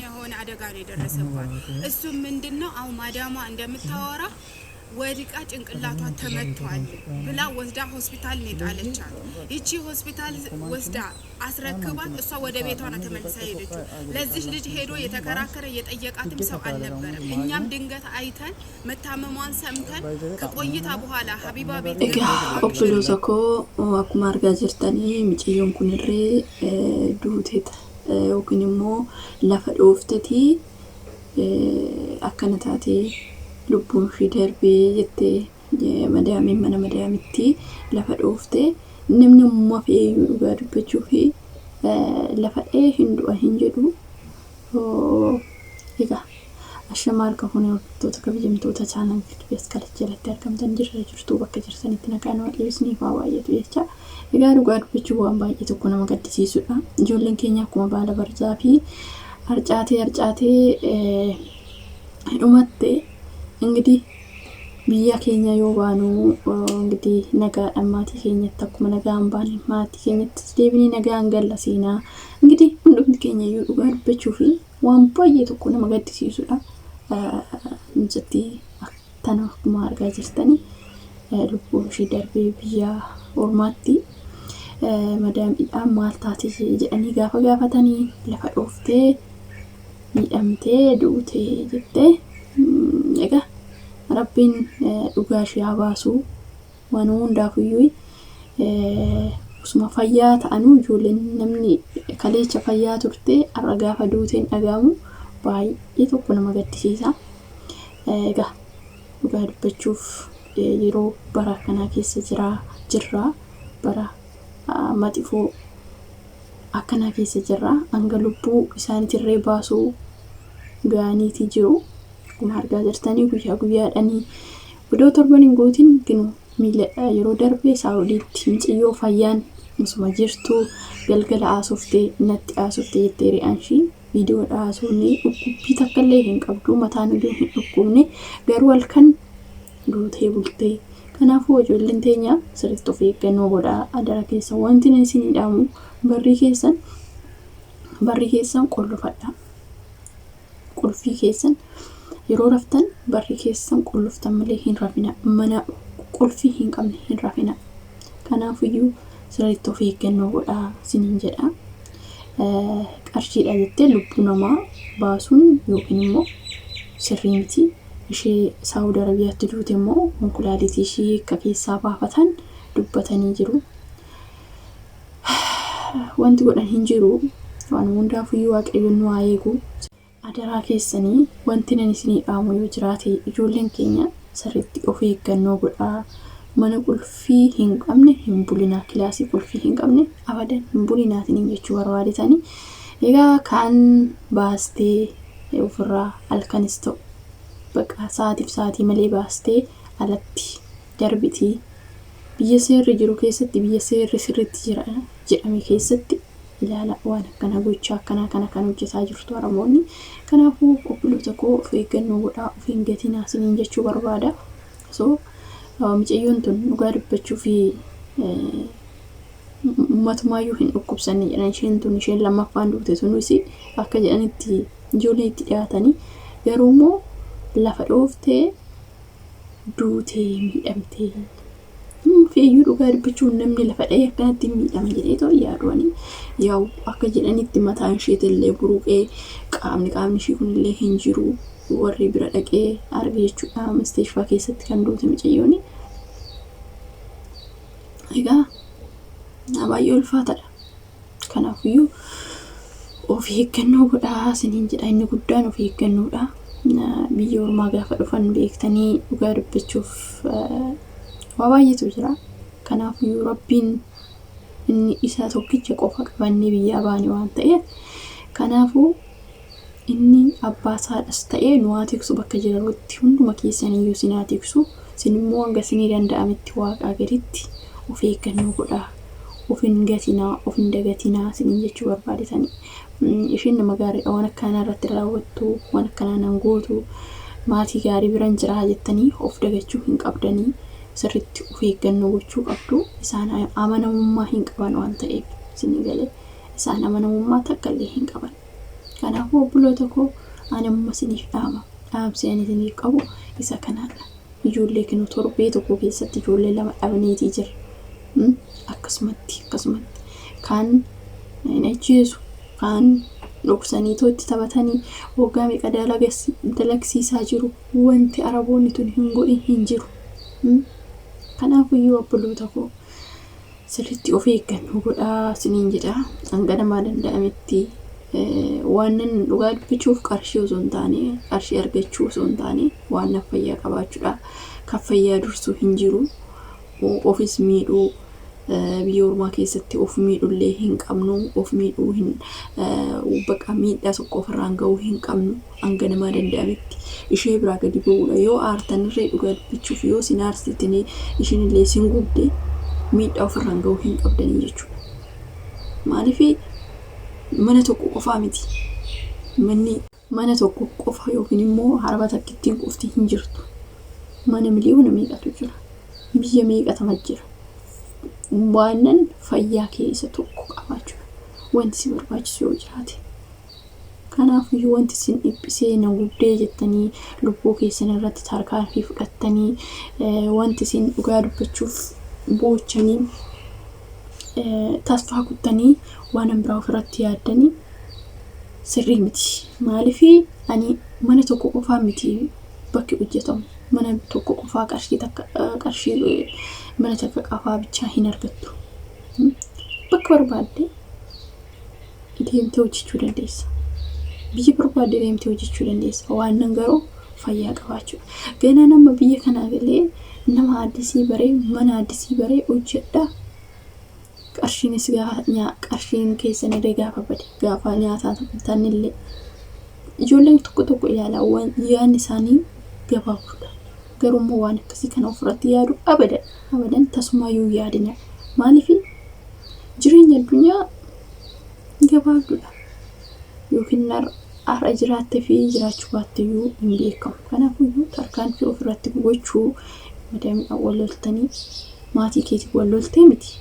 የሆነ አደጋ ነው የደረሰባት። እሱም ምንድን ነው አሁን ማዳሟ እንደምታወራ ወድቃ ጭንቅላቷ ተመቷል ብላ ወስዳ ሆስፒታል ነው የጣለቻት። ይቺ ሆስፒታል ወስዳ አስረክባት እሷ ወደ ቤቷ ነው ተመልሳ ሄደችው። ለዚህ ልጅ ሄዶ የተከራከረ የጠየቃትም ሰው አልነበረም። እኛም ድንገት አይተን መታመሟን ሰምተን ከቆይታ በኋላ ሀቢባ ቤት Egaa obboloota koo akkuma argaa jirtanii miciyyoon kunirree duuteeta yookiin immoo lafa dhooftetii akkana taatee lubbuun ishii darbee jettee madaamiin mana madaamitti lafa dhooftee namni immoo fe'eeyyuu dhugaa dubbachuu fi lafa dha'ee hin du'a hin jedhu. Egaa ashama harka fuunee hordoftoota kabajamtoota chaanal BS Kalacha jalatti argamtan jirra jirtu bakka jirtanitti nagaan waaqayyo isiniif haa baay'atu jecha. Egaa dhugaa dubbachuu waan baay'ee tokko nama gaddisiisudha. Ijoolleen keenya akkuma baala barzaa fi harcaatee harcaatee dhumatte እንግዲህ biyya keenya yoo baanu እንግዲህ nagaadhaan maatii keenyatti akkuma nagaan baane maatii keenyattis deebinee nagaan galla seenaa. እንግዲህ hundumti keenya iyyuu dhugaa dubbachuu fi waan baay'ee tokko nama gaddisiisudha. Mucattii tana akkuma argaa jirtanii lubbuun ishee darbee biyya ormaatti madaamiidhaan maal taate jedhanii gaafa gaafatanii lafa dhooftee miidhamtee duutee jettee. Egaa rabbiin dhugaa ishee haa baasu. Waan hundaafuyyuu osuma fayyaa ta'anuu ijoolleen namni kaleecha fayyaa turte har'a gaafa duuteen dhaga'amu baay'ee tokko nama gaddisiisa. Egaa dhugaa dubbachuuf yeroo bara akkanaa keessa jira jirra bara maxifoo akkanaa keessa jirra hanga lubbuu isaaniitirree baasuu ga'aniitii jiru. Akkuma argaa jirtanii guyyaa guyyaadhaanii odoo torban hin guutin kinu miila yeroo darbe Saawudiitti mucayyoo fayyaan osuma jirtu galgala haasoftee natti haasoftee jettee hiriyaan ishii viidiyoodha haasofne dhukkubbii takka illee hin qabdu mataan iyyuu hin dhukkubne garuu halkan duutee bultee. Kanaafuu ijoolleen teenya sirriitti of eeggannoo godhaa adara keessa wanti inni isinii dhaamu barrii keessan qollofadhaa. Qulfii keessan yeroo raftan barrii keessan qolloftan malee hin rafina. Mana qulfii hin qabne hin rafina. Kanaafiyyuu sirriitti of eeggannoo godhaa isiniin jedha. Qarshiidha jettee lubbuu namaa baasuun yookiin immoo sirrii miti. Ishee Saawud Arabiyaatti duute immoo konkolaalitii ishee akka keessaa baafatan dubbatanii jiru. Wanti godhan hin jiru. Waan hundaafuyyuu waaqayyoon nu haa eegu. Adaraa keessanii wanti nan isinii dhaamu yoo jiraate ijoolleen keenya sirriitti of eeggannoo godhaa. Mana qulfii hin qabne hin bulinaa. Kilaasii qulfii hin qabne abadan hin bulinaa isiniin jechuu barbaadetanii. Egaa kaan baastee ofirraa halkanis ta'u bakka sa'aatiif sa'aatii malee baastee alatti darbitii. Biyya seerri jiru keessatti biyya seerri sirriitti jira jedhame keessatti ilaala waan akkanaa gochaa akkanaa kana kan hojjetaa jirtu Oromoonni. Kanaafuu obboloota koo of eeggannoo godhaa of hin gatinaa isiniin jechuu barbaada. So mucayyoon tun dhugaa dubbachuu fi matumayyuu hin dhukkubsanne jedhan isheen tun isheen lammaffaan duute sunis akka jedhanitti ijoollee itti dhiyaatanii garuu immoo lafa dhooftee duutee miidhamtee feeyyuu dhugaa dubbachuun namni lafa dha'ee akkanatti miidhama jedhee too yaaduani yaa'u akka jedhanitti mataan isheetillee buruqee qaamni qaamni ishii kunillee hin jiru warri bira dhaqee arge jechuudha misteeshfaa keessatti kan duute mucayyooni. Egaa baay'ee ulfaataadha. Kanaafiyyuu of eeggannoo godhaa isiniin jedha inni guddaan of eeggannoodha. Biyya ormaa gaafa dhufan beektanii dhugaa dubbachuuf waa baay'eetu jira. Kanaafiyyuu rabbiin inni isa tokkicha qofa qabannee biyyaa baane waan ta'eef kanaafuu inni abbaa isaadhas ta'ee nu haa tiksu bakka jirutti hunduma keessaniyyuu isin haa tiksu. Isin immoo hanga isinii danda'ametti waaqaa gaditti of eeggannoo godhaa. Of hin gatinaa, of hin dagatinaa isiniin jechuu barbaadetanii. Isheen nama gaariidha waan akkanaa irratti raawwattu, waan akkanaa nan gootu, maatii gaarii biran jiraa jettanii of dagachuu hin qabdanii. Sirriitti of eeggannoo gochuu qabdu. Isaan amanamummaa hin qaban waan ta'eef isinii galee isaan amanamummaa takka illee hin qaban. Kanaafuu obboloota koo, ani amma isiniif dhaama. Dhaamsi ani isiniif qabu isa kanaadha. Ijoollee kinu torbee tokko keessatti ijoollee lama dhabneetii jira. Akkasumatti kaan hin ajjeesu, kaan dhoksaniitoo itti taphatanii waggaa meeqa dalagsiisaa jiru. Wanti Araboonni tun hin godhin hin jiru. Kanaafuyyuu obboloota koo, sirriitti of eeggannoo godhaa isiniin jedha. Hanga namaa danda'ametti waan nan dhugaa dubbachuuf qarshii osoo hin taane, qarshii argachuu osoo hin taane, waan nan fayyaa qabaachuudha. Kan fayyaa dursuu hin jiru. Ofis miidhuu, biyya ormaa keessatti of miidhullee hin qabnu, of miidhuu hin baqa, miidhaa tokko ofirraan ga'uu hin qabnu. Hanga namaa danda'ametti ishee biraa gadi ba'uudha. Yoo aartanirree, dhugaa dubbachuuf, yoo isin aarsitanii ishinillee isin gubde, miidhaa ofirraan ga'uu hin qabdanii jechuudha. Maaliif mana tokko qofaa miti. Manni mana tokko qofa yookiin immoo haraba takkittiin qofti hin jirtu. Mana miliyoona meeqatu jira. Biyya meeqatama jira. Waanan fayyaa kee isa tokko qabaachuudha. Wanti si barbaachisu yoo jiraate. Kanaafiyyuu wanti isin dhiphisee na gubdee jettanii lubbuu keessan irratti tarkaanfii fudhattanii, wanti isin dhugaa dubbachuuf boochanii tasfaa kuttanii waan biraa ofirratti yaaddanii sirrii miti. Maaliif ani mana tokko qofaa miti bakki hojjetamu. Mana tokko qofaa qarshii takka, qarshii mana takka qofaa bichaa hin argattu. Bakka barbaadde deemtee hojjechuu dandeessa. Biyya barbaadde deemtee hojjechuu dandeessa. Waan nan garuu fayyaa qabaachuudha. Ganaa nama biyya kanaa galee nama addisii baree, mana addisii baree hojjedhaa. Qarshiinis gaafa qarshiin keessan illee gaafa bade, gaafa nyaataa tanillee, ijoolleen tokko tokko ilaalaa yaadni isaanii gabaabuudha. Garuu immoo waan akkasii kana ofirratti yaadu abadan abadan tasumaayyuu yaadina. Maaliif jireenya addunyaa gabaabduudha. Yookiin har'a jiraattee fi jiraachuu baatteyyuu hin beekamu. Kanaafiyyuu tarkaanfii ofirratti gochuu, madaamiidhaan wal loltanii, maatii keetiin wal loltee miti.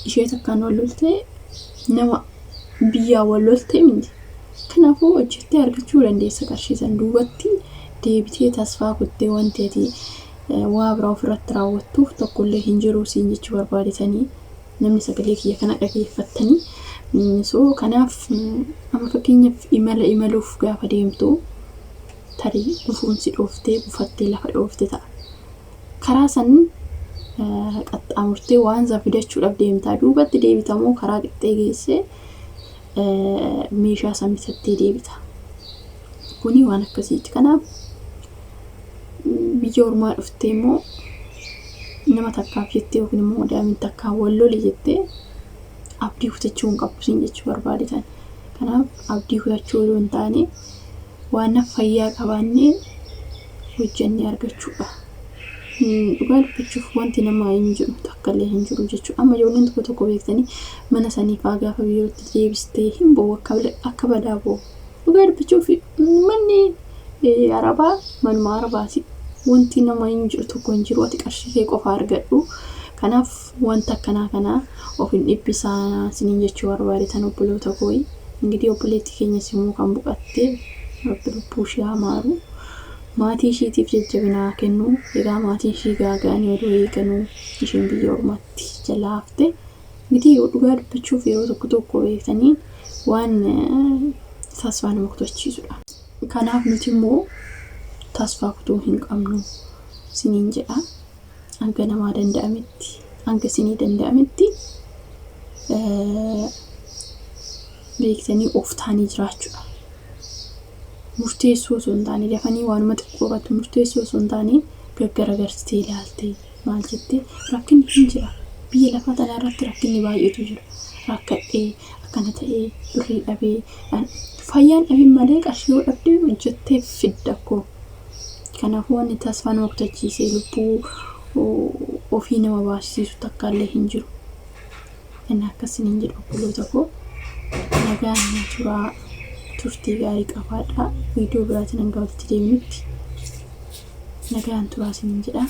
Ishee takkaan wal loltee, nama biyyaa wal loltee miti. Kanaafuu hojjettee argachuu dandeessa qarshii san, duubatti deebitee tasfaa kuttee wanti ati waa biraa ofirratti raawwattuuf tokkollee hin jiru siin jechuu barbaadetanii namni sagalee kiyya kana dhageeffattanii. So kanaaf amma fakkeenyaaf imala imaluuf gaafa deemtu tarii gufuun si dhooftee buufattee lafa dhoofte ta'a. Karaa san qaxxaamurtee waan san fidachuudhaaf deemtaa, duubatti deebitamoo karaa qixxee geessee meeshaa san bitattee deebita. Kuni waan akkasiiti. Kanaaf biyya ormaa dhuftee immoo nama takkaaf jettee yookiin immoo madaamiin takkaan wal lole jettee abdii kutachuu hin qabdu siin jechuu barbaadetan. Kanaaf abdii kutachuu odoo hin taane, waan fayyaa qabaannee hojjennee argachuudha. Dhugaa dubbachuuf wanti nama hin jedhu takka illee hin jiru jechuudha. Amma ijoolleen tokko tokko beektanii mana sanii fa'aa gaafa biirootti deebistee hin bo'u, akka badaa bo'u. Dhugaa dubbachuuf manni Arabaa manuma Arabaati. Wanti nama hin jiru tokko hin jiru, ati qarshii kee qofa argadhu. Kanaaf wanta akkanaa kanaa of hin dhiphisaa isiniin jechuu barbaadetan, obboloota kooyi. Ingidihi obboleettii keenyas immoo kan boqatte, Rabbi lubbuu ishee haa maaru. Maatii ishiitiif jajjabina kennu. Egaa maatiin ishii gaaga'anii odoo eeganuu isheen biyya ormaatti jalaa hafte. Ingidihi dhugaa dubbachuuf yeroo tokko tokko beektanii waan tasfaa nama kutachiisudha. Kanaaf nuti immoo tasfaa kutuu hin qabnu isiniin jedha. Hanga namaa danda'ametti, hanga isinii danda'ametti beektanii of taanii jiraachuudha. Murteessuu osoo hin taane, dafanii waanuma xiqqoo irratti murteessuu osoo hin taane, gaggaragalchitee ilaaltee maal jettee, rakkinni hin jira. Biyya lafaa tana irratti rakkinni baay'eetu jira. Rakkadhee akkana ta'ee birrii dhabee, fayyaan dhabin malee qarshii yoo dhabdee hojjettee fidda akkoo. Kanaafuu wanni tasfaa nama kutachiisee lubbuu ofii nama baasisiisu takka illee hin jiru. Inni akkasiniin jedhu, obboloota koo, nagaan turaa, turtii gaarii qabaadhaa. Viidiyoo biraatiin hanga walitti deebinutti nagaan turaa isiniin jedha.